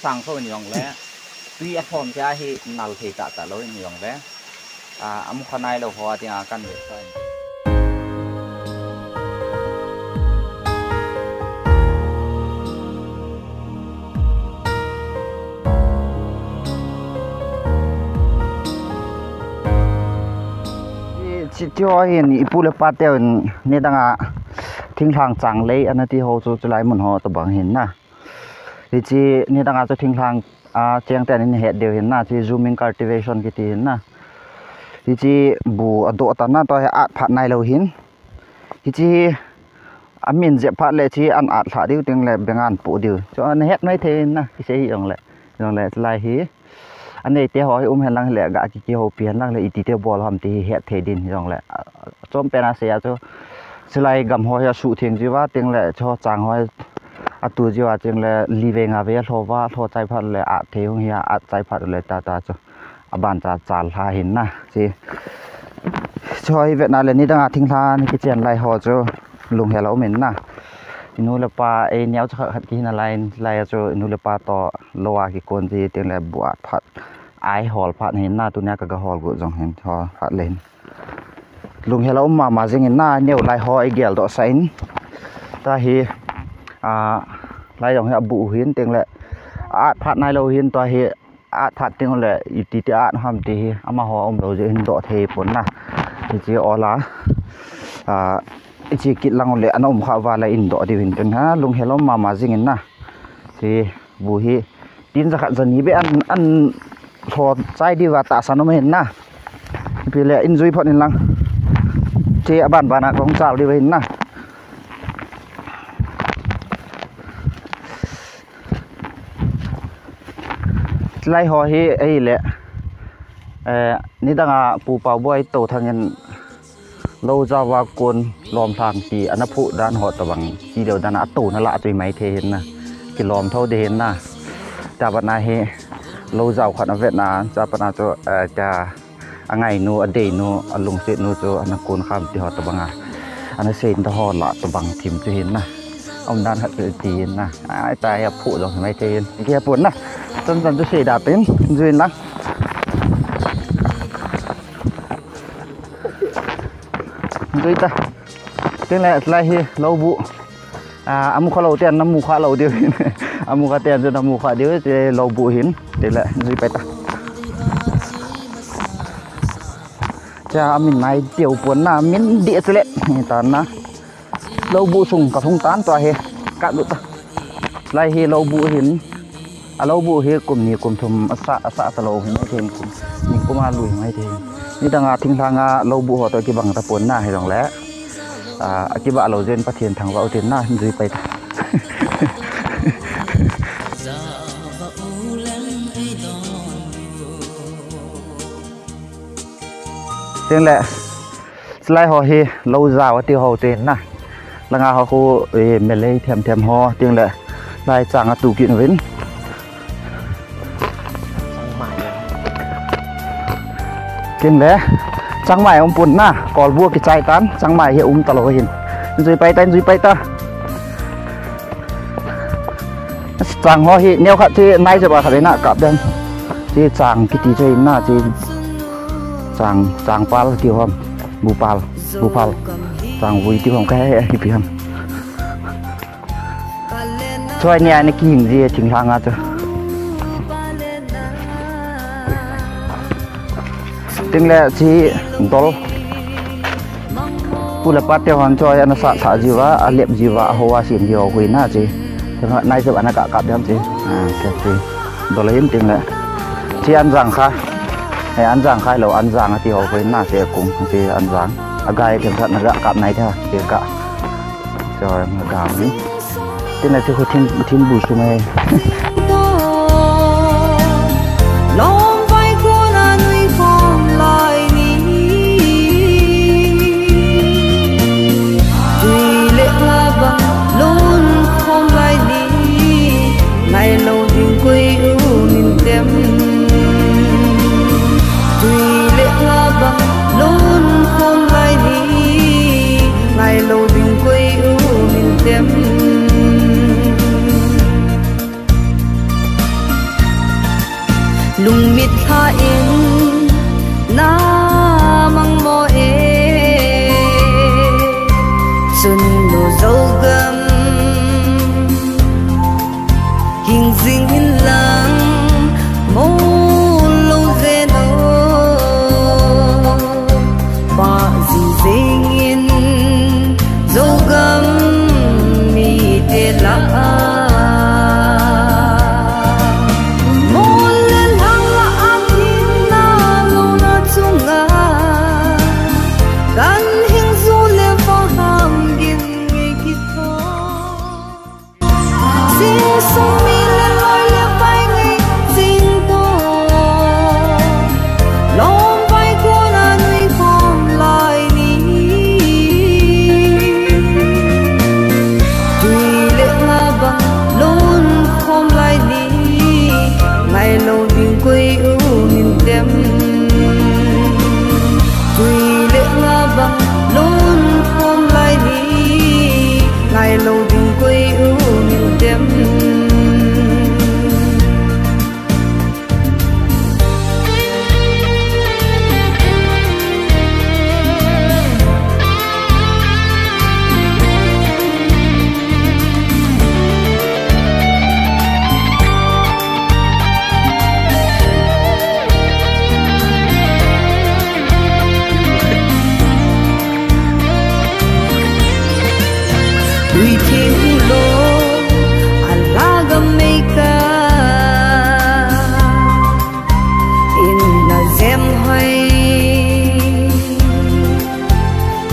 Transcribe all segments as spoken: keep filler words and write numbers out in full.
Sang kho in jong le, tui a thom tia hi nal thei tah tah lou in jong le, a, a mukha nai lou ho a dinga kan ve kha in. Chi, chi ho hin ipu le ipa teuvin nidanga thinglhang changlei ana ti ho chu chulai mun ho tobang hin na. Hiche nidanga chu thinglhang, a, cheng ten in het diu hin na, chi zooming cultivation kiti hin na. Hiche bu adoh tan na, tua hi at phat nai lou hin. Hiche hi amin jep phat le chi an at lha diu teng le bengan pu diu. Chu ana het mai thei hin na, kisei hi jong le. Jong le lai hi. Anei te ho hi um hen lang le ga ki, kihoupi hen lang le iti te bol ham ti hi het thei din jong le. A, chom pen a sei a chu. Chulai gam ho hi asuh theng jiu va teng le chu chang ho hi atu jiu a teng le li ve nga ve a lho va, lho chai phat le at thei hung hi a, at chai phat le ta ta chu. Aban cha chal lha hin na. Chi. Chu hi vetna le nidanga thinglhang kichen lai ho chu lunghel a um in na. Inu le ipa ei neo cha khat khat kihin a lai in, lai a chu inu le ipa to lou a kikon ji teng le bu at phat. Ai hol phat hin na, tunia ka ga hol gu jong hin, hol phat le hin. Lunghel a um mama jing in na, neo lai ho i gel doh sa in. Tua hi, a, lai jong hi abu hin teng le, at phat nai lou hin tua hi, at phat teng le, iti ti at ham ti hi, amaho um lou jeh hin doh thei pon na. Hiche ola, a, hiche kit lang le, ana um kha va le in doh diu hin teng ha, lunghel a um mama jing in na. Chi bu hi, tin jakhat jani be an, an lho chai diu va tahsan um hin na. Ipi le in jui phot in lang. Che aban ban a kong chal diu hin na. Lai ho hi ei le. Eh, nidanga pu Paoboi Touthang in Lou jao va kon lom lhang ti ana phuh dan ho tobang ti deu dan a atouna lah a chu i mai thei hin na. Kilom tho ding hin na. Tua pat na hi lou jao khat a vet na, tua pat na chu, eh, tua a ngainu, a deinu, a lungsetnu chu ana kon kham ti ho tobang a. Ana sei ta ho lah tobang thim chu hin na. Aum dan khat chu ti hin na. Ai, tua hi aphuh jong hi mai thei hin. Kei pun na. Chan chan chu sei da pen, jui na. Jui ta. Tin le, lai hi lou buh. A, amu kha lou ten, namu kha lou diu hin. Amu kha ten, namu kha diu, te lou buh hin. Tin le, jui pai ta. Cha, amin nai diu pon na, min di chule. Ni ta na. Lou buh sung ka lhung tan tua hi. Ka lut ta. Lai hi lou buh hin. A lou buh hi kum ni kum thum a sa, a sa ta lou hi mai thei hin kum. Ni kum a lui mai thei hin. Nidang a thinglhang a lou buh ho toh kibang ta pon na hi jong le. A, a kibah lou jeh in Pathen thangvah u tin na jui pai ta. Tin le. Chulai ho hi lou jao ati ho te na. Langa ho khu, eh, melei them them ho, tin le lai chang a tu kit uvin. Tin le, changmai um pon na, kolbu kichai tan, changmai hi um ta lou hin. Jui pai ta, jui pai ta. Chang ho hi, neo khat chi nai jep a khat na kap den. Chi chang kiti chi na chi chang, chang pal ti hom, bu pal, bu pal. Chang vui ti hom ka he, he, hi pi ham. Choi ni a ni ki hing ji thinglhang a chu. Tin le chi dol. Pu le pa te hon choi ana sa sa jiu va, a lep jiu va, a ho a sim jiu hui na chi. Nai se ana ka ka diam chi. A, ke chi. Dol hin tin le. Chi an jang kha. E, an jang kha lou, an jang a ti ho hui na chi kung chi an jang. A gai ke sa na ga ka nai tha, chi ka. Choi na ga ni. Tin le chi khu thin, thin bu su mai. Lom vai kon a nui khom lai ni. Tui le nga bang lon khom lai ni. Ngai lou ding koi u min tem. Tui le nga bang lon khom lai ni. Ngai lou ding koi u min tem.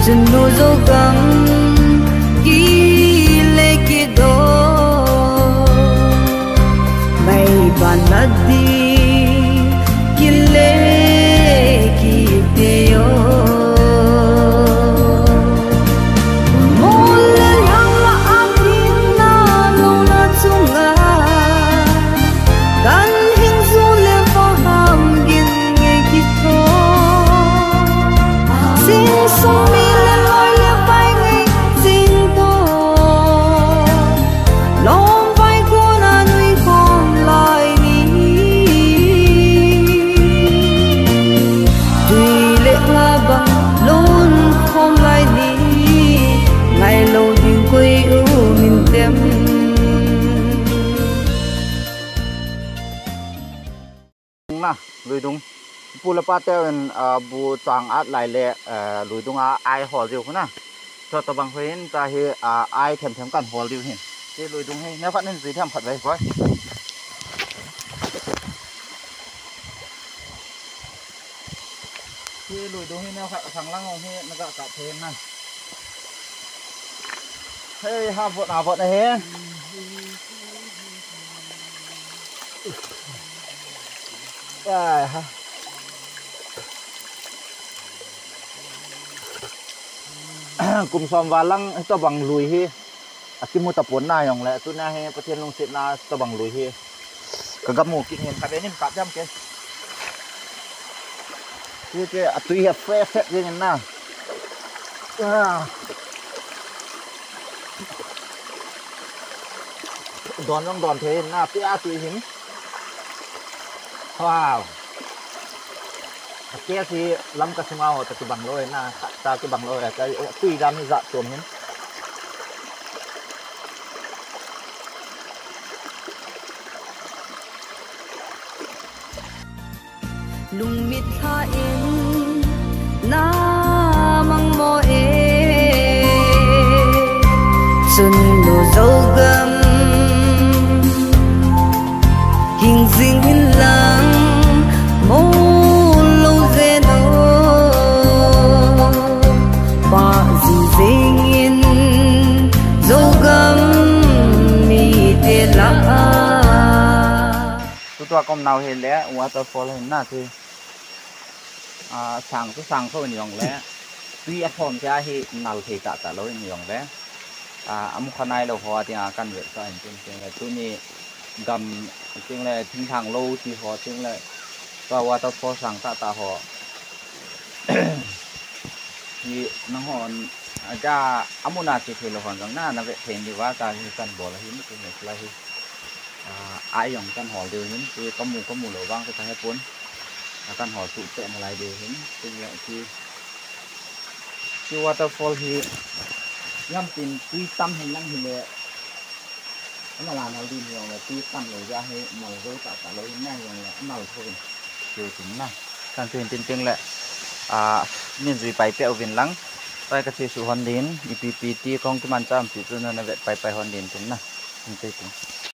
Chun nu Zogam kile kido, mei ban na di kile kite o. Mol le lang la atin na lo na chunga, kan hing zu le va ham gin nge kito. Sing sung mi le loi le pai nge sing to. Lom pai ko na nui khom lai ni. Tui le nga bang lon khom lai ni. Ngai lo ding koi u min tem. Na, luidung. Pu le pa teu in, ah, bu chang at lai le, ah, luidung a ai hol diu na. Cho to bang hin ta hi, ah, ai them them kan hol diu hin. Ti luidung hi, ne khat nin zui them khat vai koi. Ti luidung hi ne khat sang lang hong hi na ka ka them na. Hei, ha vot na vot na he. Ai, ha. Kum som val lang to bang lui hi. Akimu ta pon na jong le, tuna hi Pathen lungsetna to bang lui hi. Ka gamu kit hin ka ve nin ka jam ke. Ti ke atui hi fresh set jeng na. Ah. Don long don the na, pi atui hin. Wow. Ake si lam ka sunga ho ta kibang lo na, ta kibang lo ka tui dam ni za chom hin. Lungmit tha in na mang mo e. Chun nu Zogam hing jing in lang mo lo je no. Pa jing jing in Zogam mi te la. Tutua kom nau hi le waterfall hin na ti. A, sang chu sang tho in jong le. Tui a thom tia hi nal thei ta ta lo in jong le. A, amu kha nai lo ho a tia kan vet sa in tin tin le. Tuni gam tin le thingthang lo ti ho tin le. Tua waterfall sang ta ta ho. Hi nang hon, a, ja, amu na ti thei lo hon jong na, na vet thei ni va ta hi kan bol hi mi tin le la hi. A, ai jong kan hol diu hin, ti kamu, kamu lo vang ka he pon. A kan hol tu te na lai diu hin, tin le ti. Ti waterfall hi, yam tin tui tam hin lang hi le. Ana la nal din jong le, tui tam lo ja hi, nal zo ta ta lo hin na jong le, nal tho hin. Ti tin na. Kan tu hin tin tin le. A, min zui pai pe uvin lang. Pai ka ti su hon din, ipi pi ti kong tu man cham ti tu na na vet pai pai hon din tin na. Tin te tin.